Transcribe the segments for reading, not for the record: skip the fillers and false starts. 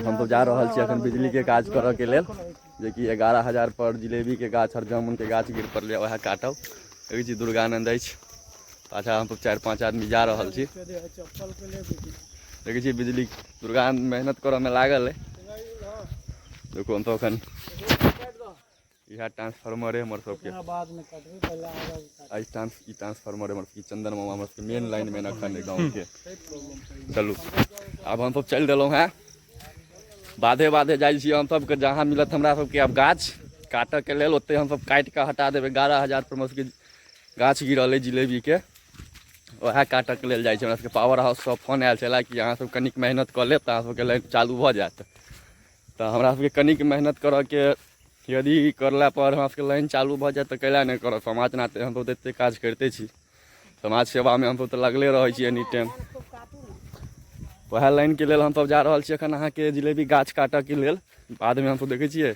हमसब जा रहल छी अखन बिजलीके काज करऽके लेल, जेकि 11,000 पर जिलेबीके गाछ आओर जामुनके गाछ गिर पड़लै, वएह काटब। देखै छी दुर्गानन्द अछि पाछा, हमसब 4-5 आदमी जा रहल छी। देखै छी बिजली दुर्गानन्द मेहनत करऽमे लागल अइ। देखू हमसब अखन इएह ट्रांसफार्मर हमर सबके, ई ट्रांसफार्मर हमर सबके, चंदन मामा हमर सबके मेन लाइन में अखन गाँव के। चलू आब हमसब चलि देलहुँ हेँ, बाधे बाधे जाइ छी हम सबके, जहाँ मिलत हमरा सबके आब गाछ काटऽके लेल ओतहि हमसब काटि कऽ हटा देबै। 11,000 पर हमर सबके गाछ गिरल अइ जिलेबीके, वएह काटऽके लेल जाइ छी। हमरा सबके पावर हाउससँ फोन आयल छलै कि अहाँ सब कनिक मेहनत कऽ लेब तऽ अहाँ सबके लाइन चालू भऽ जायत। तऽ हमरा सबके कनिक मेहनत करऽके यदि करला पर हमरा सबके लाइन चालू भऽ जायत तऽ कैला नहि करब। समाज नाते हमसब तऽ एते काज करिते छी, समाज सेवामे हमसब तऽ लगले रहै छी एनी टाइम। वएह लाइनके लेल हमसब जा रहल छी एखन अहाँके जिलेबी गाछ काटऽके लेल। बादमे हमसब देखै छियै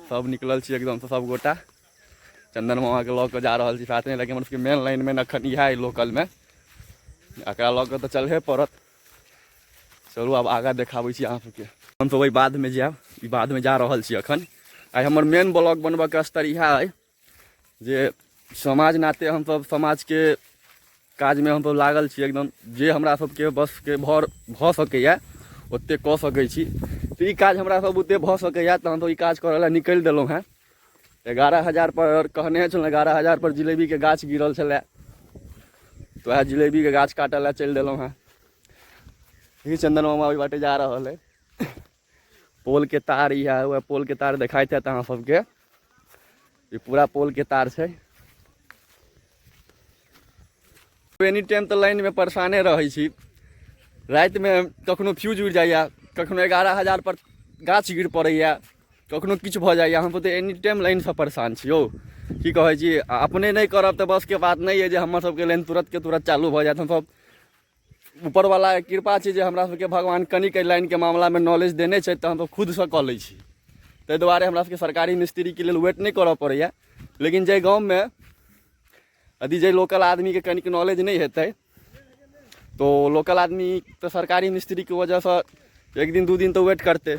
सब निकलल छी एकदमसँ सब गोटा, चंदन मामाके लऽ कऽ जा रहल छी साथमे। लेकिन हमर सबके मेन लाइनमे एखन इएह अइ लोकलमे, एकरा लऽ कऽ तऽ चलहे पड़त। चलू आब आगाँ देखाबै छी अहाँ सबके। हमसब ओहि बाधमे जायब, ई बाधमे जा रहल छी एखन। आइ हमर मेन ब्लॉग बनबऽके स्तर इएह अइ जे समाज नाते हमसब समाजके काजमे हमसब लागल छी एकदम, जे हमरा सबके बसके भर भऽ सकैए ओतेक कऽ सकै छी। तऽ ई काज हमरा सब बुते भऽ सकैए तऽ हमसब ई काज करऽ लए निकलि देलहुँ हेँ। 11,000 पर कहने छलहुँ, 11,000 पर जिलेबीके गाछ गिरल छलै, तऽ वएह जिलेबीके गाछ काटऽ लए चलि देलहुँ हेँ। देखी चंदन मामा ओहि बाटे जा रहल है। पोल के तार इएह वएह पोल के तार देखाइत हैत अहाँ सबके, ई पूरा पोल के तार छै। एनी टाइम तऽ लाइनमे परेशाने रहै छी। रातिमे कखनो फ्यूज उड़ि जाइए, कखनो 11,000 पर गाछ गिर पड़ैए, कखनो किछु भऽ जाइए। हम तऽ एनी टाइम लाइनसँ परेशान छी यौ, की कहै छी। आ अपने नहि करब तऽ बसके बात नहि अइ जे हमर सबके लाइन तुरन्तके तुरन्त चालू भऽ जायत। हमसब ऊपरवला कृपा छै जे हमरा सबके भगवान कनिक एहि लाइनके मामलामे नॉलेज देने छै, तऽ हमसब खुदसँ कऽ लै छी। ताहि दुआरे हमरा सबके सरकारी मिस्त्रीके लेल वेट नहि करऽ पड़ैए। लेकिन जाहि गाँवमे यदि जाहि लोकल आदमीके कनिक नॉलेज नहि हेतै तो लोकल आदमी तऽ सरकारी मिस्त्रीके वजहसँ एक दिन दू दिन तऽ वेट करतै।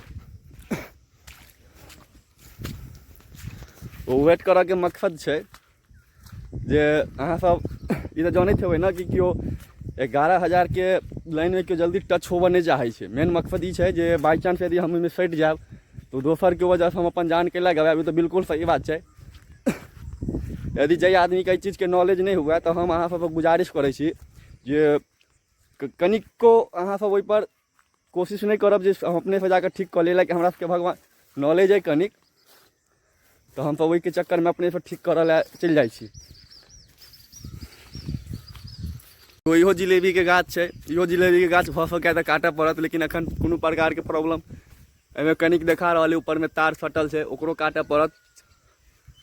ओ वेट करऽके मकसद छै जे अहाँ सब ई तऽ जानैत हेबै ने कि केओ 11,000के लाइनमे केओ जल्दी टच होबऽ नहि चाहै छै। मेन मकसद ई छै जे बाइ चांस यदि हम ओहिमे सटि जायब तऽ दोसरके वजहसँ हम अपन जान कैला गवायब। ई तऽ बिल्कुल सही बात छै। यदि जाहि आदमीके एहि चीजके नॉलेज नहि हुए तऽ हम अहाँ सबसँ गुजारिश करै छी जे कनिको अहाँ सब ओहिपर कोशिश नहि करब जे हम अपनेसँ जाकऽ ठीक कऽ ली। हमरा सबके भगवान नॉलेज अइ कनिक, तऽ हमसब ओहिके चक्करमे अपनेसँ ठीक करऽ लए चलि जाइ छी। इहो जिलेबीके गाछ छै, इहो जिलेबीके गाछ भऽ सकैए तऽ काटऽ पड़त, लेकिन एखन कोनो प्रकारके प्रॉब्लम एहिमे कनिक देखा रहल अइ। ऊपरमे तार सटल छै, ओकरो काटऽ पड़त।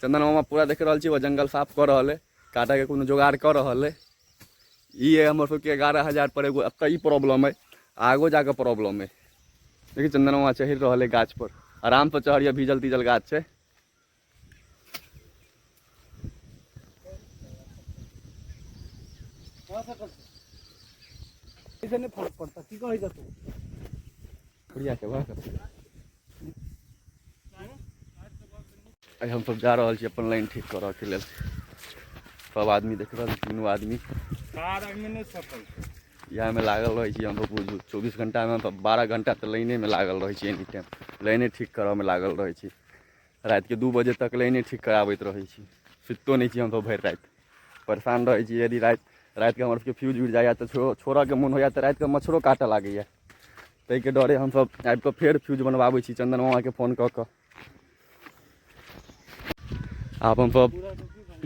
चंदन मामा पूरा देख रहल छी, ओ जंगल साफ कऽ रहल अइ, काटऽके कोनो जोगाड़ कऽ रहल अइ। ई अइ हमर सबके 11,000 पर एगो एतऽ ई प्रॉब्लम अइ, आगो जाकऽ प्रॉब्लम अइ। देखी चंदन मामा चढ़ि रहल अइ गाछ पर, आरामसँ चढ़िए, भीजल तीजल गाछ छै। नहि फरक पड़ता, की कहै छ तू? बढ़िया छै, वएह आइ हमसब जा रहल छी अपन लाइन ठीक करऽ के लेल। सब आदमी देख रहल छी, तीनू आदमी इएहमे लागल रहै छी। हमसब बुझू 24 घंटामे हमसब 12 घंटा तऽ लाइनेमे लागल रहै छी, एनी टाइम लाइने ठीक करऽमे लागल रहै छी। रातिके 2 बजे तक लाइने ठीक कराबैत रहै छी, सुतितो नहि छी हमसब, भरि राति परेशान रहै छी। यदि राति रातिके हमर सबके फ्यूज उड़ि जाइए तऽ छोड़ऽके मोन होइए तऽ रातिके मच्छरो काटऽ लागैए। ताहिके डरे हमसब आबिकऽ फेर फ्यूज बनबाबै छी चंदन मामाके फोन कऽ कऽ। आब हमसब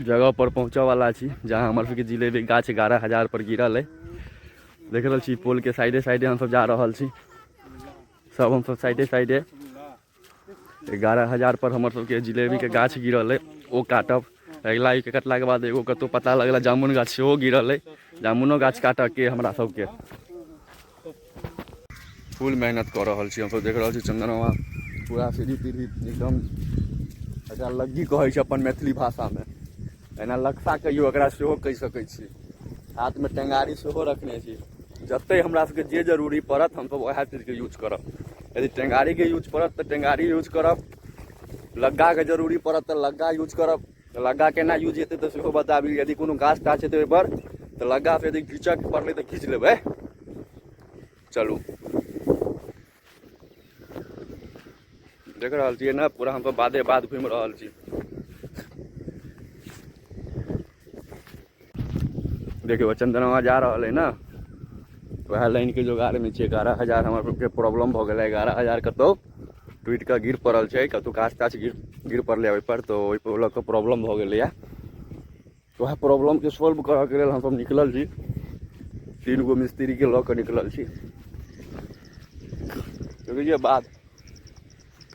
जगह पर पहुँचऽ वाला छी जहाँ हमर सबके जिलेबी गाछ 11,000 पर गिरल अइ। देख रहल छी पोलके साइडे साइडे हमसब जा रहल छी, सब हमसब साइडे साइडे। 11,000 पर हमर सबके जिलेबीके गाछ गिरल अइ, ओ काटब। अगिला के कटलाके बाद एगो कतहु पता लगल जामुन गाछ सेहो गिरल अइ, जामुनो गाछ काटऽके हमरा सबके। फुल मेहनत कऽ रहल छी हमसब। देख रहल छी चंदन मामा पूरा सीढ़ी तीढ़ी एकदम, एकरा लग्गी कहै छै अपन मैथिली भाषामे, एना लक्सा कहियो एकरा सेहो कहि सकै छी। हाथमे टेंगारी सेहो रखने छी। जते हमरा सबके जे जरूरी पड़त हमसब वएह चीजके यूज करब। यदि टेंगारीके यूज पड़त तऽ टेंगारी यूज करब, लग्गाके जरूरी पड़त तऽ लग्गा यूज करब। तऽ लग्गा केना यूज हेतै तऽ सेहो बताबी। यदि कोनो गाछ ताछ हेतै ओहिपर तऽ लग्गासँ यदि घीचऽके पड़लै तऽ घीच लेबै। चलू देख रहल छियै ने, पूरा हमसब बाधे बाध घुमि रहल छी। देखियौ चंदनवा जा रहल है ने, वएह लाइन के जोगाड़ में छै। 11,000 हमर सबके प्रॉब्लम भऽ गेलै। 11,000 कतौ टूटि कऽ गिर पड़ल छै, कतौ गाछ ताछ गिर पड़लै ओहिपर, तऽ ओहिपर लऽ कऽ प्रॉब्लम भऽ गेलैए। वएह प्रॉब्लमके सॉल्व करऽके लेल हमसब निकलल छी, 3 गो मिस्त्रीके लऽ कऽ निकलल छी। देखै छियै बाध,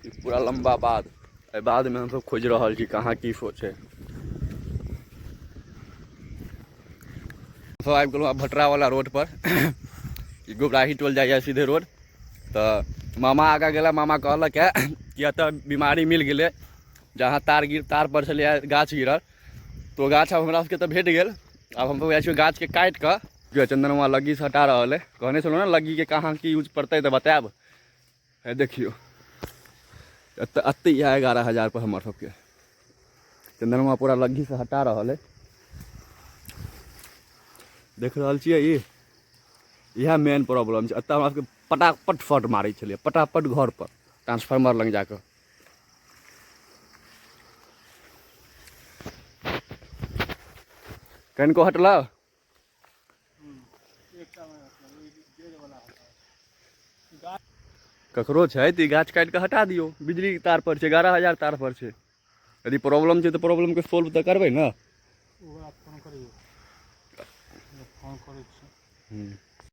ई पूरा लम्बा बाध, एहि बाधमे हमसब खोजि रहल छी कहाँ की सो छै। सब आबि गेलहुँ आब भटरावला रोड पर, ई गोबराही टोल जाइए सीधे रोड। तऽ मामा आगाँ गेला, मामा कहलक है कि एतऽ बीमारी मिल गेलै, जहाँ तार पर छलैए गाछ गिरल, तो गाछ आब हमरा सबके तऽ भेट गेल। आब हमसब जाइ छी गाछके काटि कऽ। चंदनवा लग्गीसँ हटा रहल है, कहने छलहुँ ने लग्गीके कहाँ की यूज पड़तै तऽ बतायब। हे देखियौ एतऽ एते इएह 11,000 पर हमर सबके चंदनवा पूरा लग्गीसँ हटा रहल है। देख रहल छियै, ई इएह मेन प्रॉब्लम छै। एतऽ हमरा सबके पटापट शॉर्ट मारै छलियै, पटापट घर पर ट्रांसफार्मर लग जाकऽ। कनिको हटलऽ? ककरो छै तऽ ई गाछ काटि कऽ हटा दियौ, बिजली तार पर छै, 11,000 तार पर छै। यदि प्रॉब्लम छै तऽ प्रॉब्लमके सॉल्व तऽ करबै ने।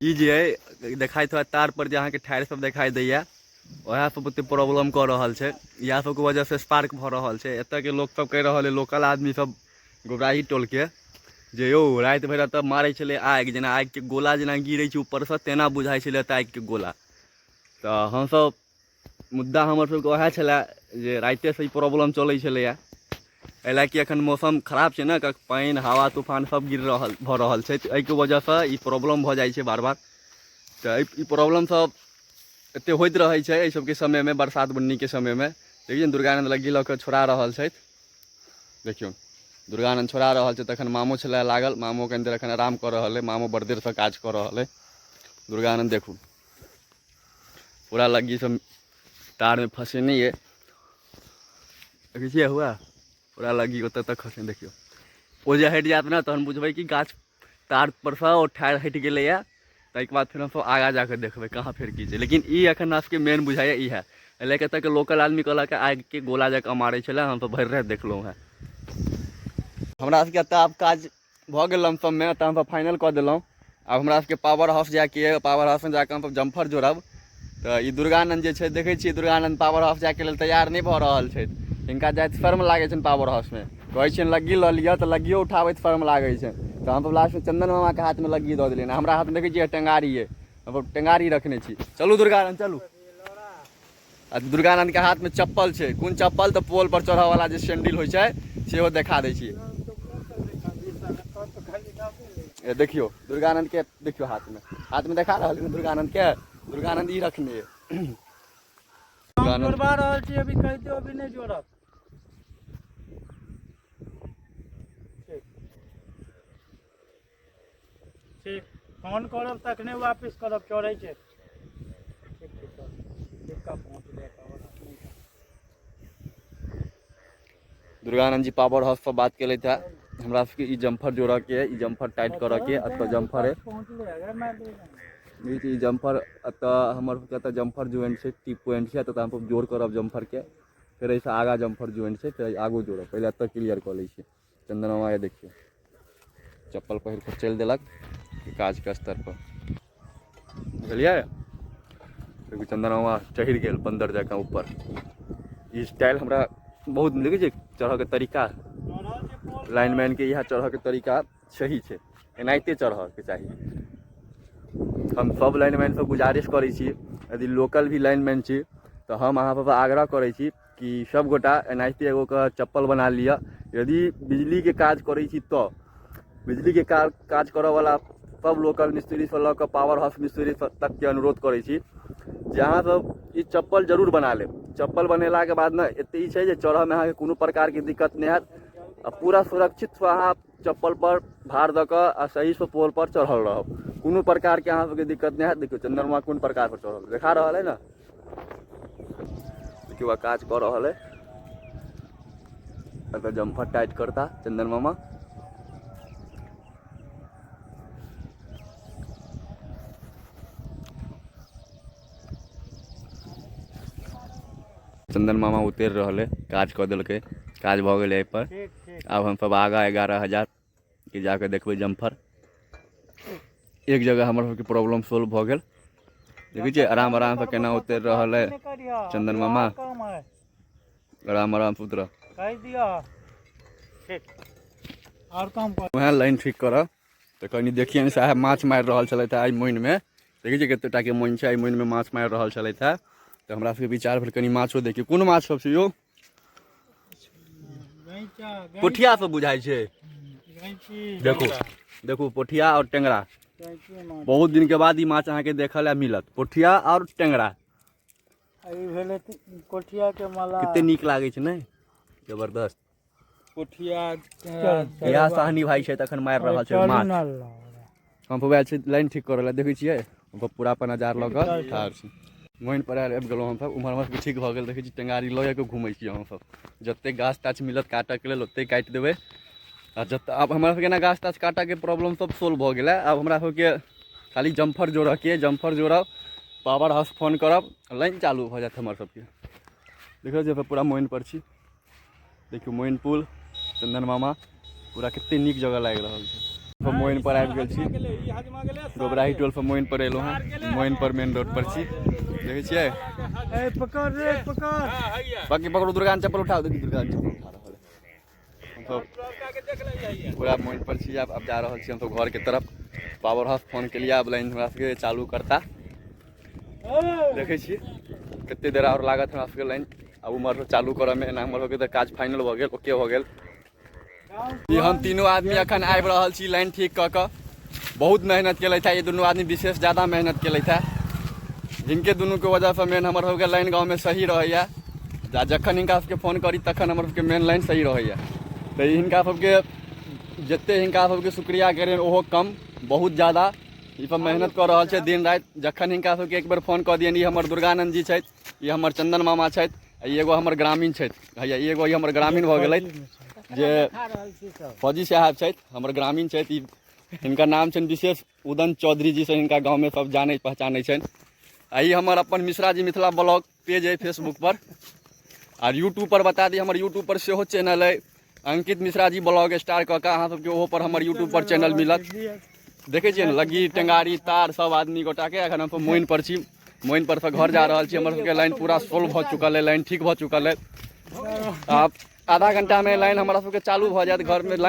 ई जे अइ देखाइत हुए तार पर जे अहाँके ठाढ़ि सब देखाइ दैया, वएह सब ओते प्रॉब्लम कऽ रहल छै, इएह सबके वजहसँ स्पार्क भऽ रहल छै। एतऽके लोक सब कहि रहल अइ, लोकल आदमी सब गोबराही टोलके, जे यौ राति भरि एतऽ मारै छलै आगि, जेना आगिके गोला जेना गिरै छै ऊपरसँ तेना बुझाइ छलै एतऽ आगिके गोला। तऽ हमसब मुद्दा हमर सबके वएह छलै जे रातिएसँ ई प्रॉब्लम चलै छलैए। एहि लए कि एखन मौसम खराब छै ने, पानि हवा तूफान सब गिर रहल भऽ रहल छै, तऽ एहिके वजहसँ ई प्रॉब्लम भऽ जाइ छै बार बार। तऽ ई प्रॉब्लम सब एते होइत रहै छै एहि सबके समयमे, बरसात बुन्नीके समयमे। देखियौ दुर्गानन्द लग्गी लऽ कऽ छोड़ा रहल छथि, देखियौ दुर्गानन्द छोड़ा रहल छै। तखन मामो छलै लागल, मामो कनि देर एखन आराम कऽ रहल अइ, मामो बड़ देरसँ काज कऽ रहल अइ। दुर्गानन्द देखू पूरा लग्गी सब तारमे फँसेने अइ, देखै छियै हुआ पूरा लग्गी ओतऽ तक खसेने। देखियौ ओ जे हटि जायत ने तहन बुझबै कि गाछ तार परसँ ओ ठाढ़ि हटि गेलैए। ताहिके बाद फेर हमसब आगाँ जाकऽ देखबै कहाँ फेर की छै। लेकिन ई एखन हमरा सबके मेन बुझाइए इएह, एहि लए कऽ एतऽके लोकल आदमी कहलक आगिके गोला जकाँ मारै छलै, हमसब भरि राति देखलहुँ हेँ। हमरा सबके एतऽ आब काज भऽ गेल लमसममे, तऽ हमसब फाइनल कऽ देलहुँ। आब हमरा सबके पावर हाउस जाइके यऽ, पावर हाउसमे जाकऽ हमसब जम्फर जोड़ब। तऽ ई दुर्गानन्द जे छै देखै छियै, दुर्गानन्द पावर हाउस जाइके लेल तैयार नहि भऽ रहल छथि। हिनका जाइत शर्म लागै छनि पावर हाउसमे, कहै छियनि लग्गी लऽ लिअ तऽ लग्गियो उठाबैत शर्म लागै छनि। तऽ हमसब लास्टमे चन्दन मामाके हाथमे लग्गी दऽ देलियनि। हमरा हाथमे देखै छियै टेंगारी अइ, हमसब टेंगारी रखने छी। चलू दुर्गानन्द चलू। आ दुर्गानन्दके हाथमे चप्पल छै, कोन चप्पल तऽ पोल पर चढ़ऽवला जे सैंडिल होइ छै सेहो देखा दै छी। देखियौ दुर्गानन्दके, देखियौ हाथमे, हाथमे देखा रहल दुर्गानन्दके, दुर्गानन्द ई रखने हम जोड़बा रहल छी, अभी कहि दियौ अभी नहि जोड़ब। ठीक ठीक, फोन करब तखने वापिस करब, चढ़ै छै। ठीक ठीक, ठीक पहुँच गया पावर। दुर्गानंद जी पावर हाउस पर बात केलथि है, हमरा सबके ई जम्फर जोड़ऽ के ई जम्फर टाइट करऽ के, एतऽ जम्फर है, ई जम्फर एतऽ हमर सबके एतऽ जम्फर ज्वाइंट छै, टी पॉइंट छै, एतऽ हमसब जोड़ करब जम्फर के, फेर एहिसँ आगाँ जम्फर ज्वाइंट छै, फेर आगू जोड़ब। पहिले एतऽ क्लियर कऽ लै छी। चंदनमा देखियौ चप्पल पहिर कऽ चलि देलक काजके स्तर पर, बुझलियै? देखू चंदनमा चढ़ि गेल बन्दर जकाँ ऊपर। ई स्टाइल हमरा बहुत नीक लगै छै, चढ़ऽके तरीका लाइनमैनके इएह चढ़ऽके तरीका सही छै, एनाहिते चढ़ऽके चाही। हम सब लाइनमैनसँ गुजारिश करै छी, यदि लोकल भी लाइनमैन छी तऽ हम अहाँ सबसँ आग्रह करै छी कि सब गोटा एनाहिते एगोके चप्पल बना लिअ। यदि बिजलीके काज करै छी तऽ बिजलीके काज करऽवला सब लोकल मिस्त्रीसँ लऽ कऽ पावर हाउस मिस्त्री तकके अनुरोध करै छी जे अहाँसभ ई चप्पल जरूर बना लेब। चप्पल बनेलाके बाद ने एते ई छै जे चढ़ऽमे अहाँके कोनो प्रकारके दिक्कत नहि हैत आ पूरा सुरक्षितसँ अहाँ चप्पल पर भार दऽ कऽ आ सहीसँ पोल पर चढ़ल रहब, कोनो प्रकारके अहाँ सबके दिक्कत नहि हैत। देखियौ चंदनमा कोन प्रकार पर चढ़ल देखा रहल है ने, देखियौ काज कऽ रहल है। एतऽ जम्फर टाइट करता चंदन मामा। चंदन मामा उतरि रहल है, काज कऽ देलकै, काज भऽ गेलै एहिपर। आब हमसब आगाँ 11,000 के जाकऽ देखबै जम्फर। एक जगह हमर सबके प्रॉब्लम सोल्व भऽ गेल। देखै छियै आराम आरामसँ केना उतरि रहल है चंदन मामा, आराम आराम से उतरह। वएह लाइन ठीक करऽ तऽ कनि देखियनि साहेब माछ मारि रहल छलथि आइ मोइनमे। देखै छियै कते टाके मोइन छै, एहि मोइनमे माछ मारि रहल छलथि हेँ। तऽ हमरा सबके विचार भेल कनि माछो देखियौ। कोन माछ सब छै यौ? पोठिया सब बुझाइ छै। देखू देखू पोठिया आओर टेंगरा। बहुत दिन के बाद ई माछ अहाँके देखऽ लए मिलत, पोठिया आओर टेंगरा। पोठिया के माला कते नीक लागै छै ने, जबरदस्त। पोठिया इएह सहनी भाई छै तखन मारि रहल छै माछ। हम वएह छै लाइन ठीक करऽ लए, देखै छियै हम पूरा अपन औजार लऽ कऽ ठाढ़ छी। मोइन पर आबि गेलहुँ हमसब, उम्हर हमर सबके ठीक भऽ गेल। देखै छी टेंगारी लऽ कऽ घुमै छी हमसब, जतेक गाछ ताछ मिलत काटऽके लेल ओतेक काटि देबै। आ जतऽ आब हमरा सबके एना गाछ ताछ काटऽके प्रॉब्लम सब सोल्व भऽ गेलै। आब हमरा सबके खाली जम्फर जोड़ऽके, जम्फर जोड़ब, पावर हाउस फोन करब, लाइन चालू भऽ जायत हमर सबके। देखियौ जे पूरा मोइन पर छी, देखियौ मोइन पुल, चंदन मामा, पूरा कते नीक जगह लागि रहल छै। हम मोइन पर आबि गेल छी, गोबराही टोल पर मोइन पर एलहुँ हँ। मोइन पर मेन रोड पर छी, देखै छियै। पकड़ रे पकड़, बाकी पकड़ू दुर्गा चप्पल उठाओ। देखियौ दुर्गा चप्पल उठा रहल है। हमसब पूरा मोइन पर छी, आब जा रहल छी हमसब घर के तरफ। पावर हाउस फोन केलियै, आब लाइन हमरा सबके चालू करता। देखै छी कते देर आओर लागत हमरा सबके लाइन आब उम्हर चालू करऽ मे। एना हमर सबके तऽ काज फाइनल भऽ गेल, ओके भऽ गेल। ई हम तीनू आदमी अखन आबि रहल छी लाइन ठीक कऽ कऽ। बहुत मेहनत केलथि है ई दुनू आदमी, विशेष ज्यादा मेहनत केलथि है। जिनके दुनूके वजहसँ मेन हमर सबके लाइन गाँवमे सही रहैए। आ जखन हिनका सबके फोन करी तखन हमर सबके मेन लाइन सही रहैए। तऽ हिनका सबके जते हिनका सबके शुक्रिया करियनि ओहो कम, बहुत ज्यादा ई सब मेहनत कऽ रहल छै दिन राति। जखन हिनका सबके एक बेर फोन कऽ दियनि, ई हमर दुर्गानन्द जी छथि, ई हमर चंदन मामा छथि, ई एगो हमर ग्रामीण छथि भैया, ई एगो ई हमर ग्रामीण भऽ गेलथि जे फौजी साहब छथि, हमर ग्रामीण छथि। ई हिनकर नाम छनि विशेष उदन चौधरी जी से हिनका गाँवमे सब जानै पहचानै छनि। आ ई हमर अपन मिश्रा जी मिथिला ब्लॉग पेज अइ फेसबुक पर आर यूट्यूब पर। बता दी हमर यूट्यूब पर सेहो चैनल अइ, अंकित मिश्रा जी ब्लॉग स्टार कऽ कऽ अहाँ सबके ओहो पर हमर यूट्यूब पर चैनल मिलत। देखै छियै ने लग्गी टेंगारी तार सब आदमी गोटाके। एखन हमसब मोइन पर छी, मोइन पर से घर जा रहल छी। हमर सबके लाइन पूरा सोल्व भऽ चुकल अइ, लाइन ठीक भऽ चुकल अइ। आब आधा घंटामे लाइन हमरा सबके चालू भऽ जायत घरमे लाइन।